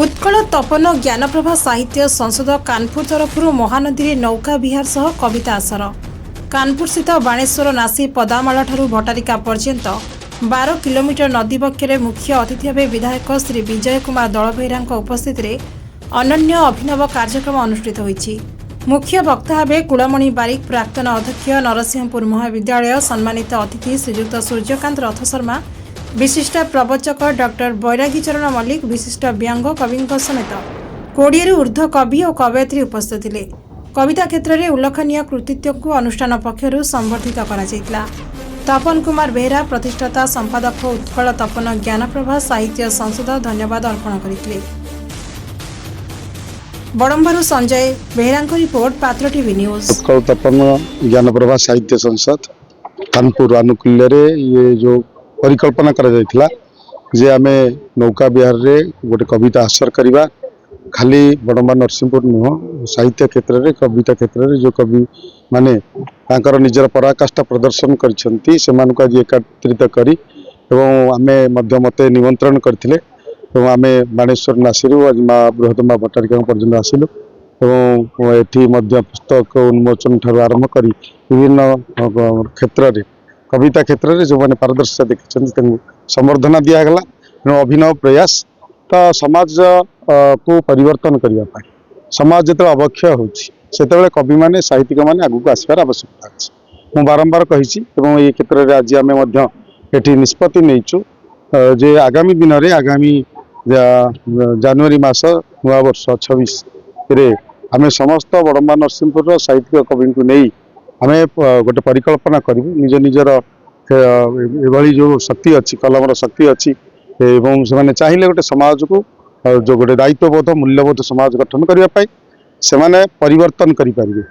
ଉତ୍କଳ ତପନ ଜ୍ଞାନପ୍ରଭା ସାହିତ୍ୟ ସଂସଦ କାନପୁର ତରଫରୁ ମହାନଦୀରେ ନୌକା ବିହାର ସହ କବିତା ଆସର। କାନପୁରସ୍ଥିତ ବାଣେଶ୍ୱର ନାସି ପଦାମାଳଠାରୁ ଭଟ୍ଟାରିକା ପର୍ଯ୍ୟନ୍ତ 12 କିଲୋମିଟର ନଦୀ ବକ୍ଷରେ ମୁଖ୍ୟ ଅତିଥି ଭାବେ ବିଧାୟକ ଶ୍ରୀ ବିଜୟ କୁମାର ଦଳବେହେରାଙ୍କ ଉପସ୍ଥିତିରେ ଅନନ୍ୟ ଅଭିନବ କାର୍ଯ୍ୟକ୍ରମ ଅନୁଷ୍ଠିତ ହୋଇଛି। ମୁଖ୍ୟ ବକ୍ତା ଭାବେ କୁଳମଣି ବାରିକ, ପ୍ରାକ୍ତନ ଅଧ୍ୟକ୍ଷ, ନରସିଂହପୁର ମହାବିଦ୍ୟାଳୟ, ସମ୍ମାନିତ ଅତିଥି ଶ୍ରୀଯୁକ୍ତ ସୂର୍ଯ୍ୟକାନ୍ତ ରଥ ଶର୍ମା, ବିଶିଷ୍ଟ ପ୍ରବଚକ ଡକ୍ଟର ବୈରାଗୀ ଚରଣ ମଲ୍ଲିକ, ବିଶିଷ୍ଟ ବ୍ୟଙ୍ଗ କବିଙ୍କ ସମେତ 20ରୁ ଉର୍ଦ୍ଧ୍ୱ କବି ଓ କବୟିତ୍ରୀ ଉପସ୍ଥିତ ଥିଲେ। କବିତା କ୍ଷେତ୍ରରେ ଉଲ୍ଲେଖନୀୟ କୃତିତ୍ୱକୁ ଅନୁଷ୍ଠାନ ପକ୍ଷରୁ ସମ୍ବର୍ଦ୍ଧିତ କରାଯାଇଥିଲା। ତପନ କୁମାର ବେହେରା, ପ୍ରତିଷ୍ଠାତା ସମ୍ପାଦକ, ଉତ୍କଳ ତପନ ଜ୍ଞାନପ୍ରଭା ସାହିତ୍ୟ ସଂସଦ, ଧନ୍ୟବାଦ ଅର୍ପଣ କରିଥିଲେ। ବଡ଼ମ୍ବାରୁ ସଞ୍ଜୟ ବେହେରାଙ୍କ ରିପୋର୍ଟ, ପାତ୍ର ଟିଭି ନ୍ୟୁଜ୍। ଉତ୍କଳ ତପନ ଜ୍ଞାନପ୍ରଭା ସାହିତ୍ୟ ସଂସଦ କାନପୁର ଆନୁକୂଲ୍ୟରେ ଇଏ ଯେଉଁ ପରିକଳ୍ପନା କରାଯାଇଥିଲା ଯେ ଆମେ ନୌକା ବିହାରରେ ଗୋଟେ କବିତା ଆସର କରିବା। ଖାଲି ବଡ଼ମ୍ବା ନରସିଂହପୁର ନୁହଁ, ସାହିତ୍ୟ କ୍ଷେତ୍ରରେ, କବିତା କ୍ଷେତ୍ରରେ ଯେଉଁ କବି ମାନେ ତାଙ୍କର ନିଜର ପରାକାଷ୍ଠା ପ୍ରଦର୍ଶନ କରିଛନ୍ତି, ସେମାନଙ୍କୁ ଆଜି ଏକତ୍ରିତ କରି ଏବଂ ଆମେ ମଧ୍ୟ ମୋତେ ନିମନ୍ତ୍ରଣ କରିଥିଲେ ଏବଂ ଆମେ ବାଣେଶ୍ୱର ନାସିରୁ ଆଜି ମା ବୃହଦମ୍ବା ଭଟ୍ଟାରିକାଙ୍କ ପର୍ଯ୍ୟନ୍ତ ଆସିଲୁ ଏବଂ ଏଠି ମଧ୍ୟ ପୁସ୍ତକ ଉନ୍ମୋଚନ ଠାରୁ ଆରମ୍ଭ କରି ବିଭିନ୍ନ କ୍ଷେତ୍ରରେ, କବିତା କ୍ଷେତ୍ରରେ ଯେଉଁମାନେ ପାରଦର୍ଶିତା ଦେଖିଛନ୍ତି, ତାଙ୍କୁ ସମ୍ବର୍ଦ୍ଧନା ଦିଆଗଲା। ତେଣୁ ଅଭିନବ ପ୍ରୟାସ ତ ସମାଜକୁ ପରିବର୍ତ୍ତନ କରିବା ପାଇଁ, ସମାଜ ଯେତେବେଳେ ଅବକ୍ଷୟ ହେଉଛି, ସେତେବେଳେ କବିମାନେ, ସାହିତ୍ୟିକମାନେ ଆଗକୁ ଆସିବାର ଆବଶ୍ୟକତା ଅଛି। ମୁଁ ବାରମ୍ବାର କହିଛି ଏବଂ ଏହି କ୍ଷେତ୍ରରେ ଆଜି ଆମେ ମଧ୍ୟ ଏଠି ନିଷ୍ପତ୍ତି ନେଇଛୁ ଯେ ଆଗାମୀ ଦିନରେ, ଆଗାମୀ ଜାନୁଆରୀ ମାସ, ନୂଆବର୍ଷ 26ରେ ଆମେ ସମସ୍ତ ବଡ଼ମ୍ବା ନରସିଂହପୁରର ସାହିତ୍ୟିକ କବିଙ୍କୁ ନେଇ ଆମେ ଗୋଟେ ପରିକଳ୍ପନା କରିବୁ। ନିଜ ନିଜର ଏଭଳି ଯେଉଁ ଶକ୍ତି ଅଛି, କଲମର ଶକ୍ତି ଅଛି ଏବଂ ସେମାନେ ଚାହିଁଲେ ଗୋଟେ ସମାଜକୁ ଯେଉଁ ଗୋଟେ ଦାୟିତ୍ୱବୋଧ, ମୂଲ୍ୟବୋଧ ସମାଜ ଗଠନ କରିବା ପାଇଁ ସେମାନେ ପରିବର୍ତ୍ତନ କରିପାରିବେ।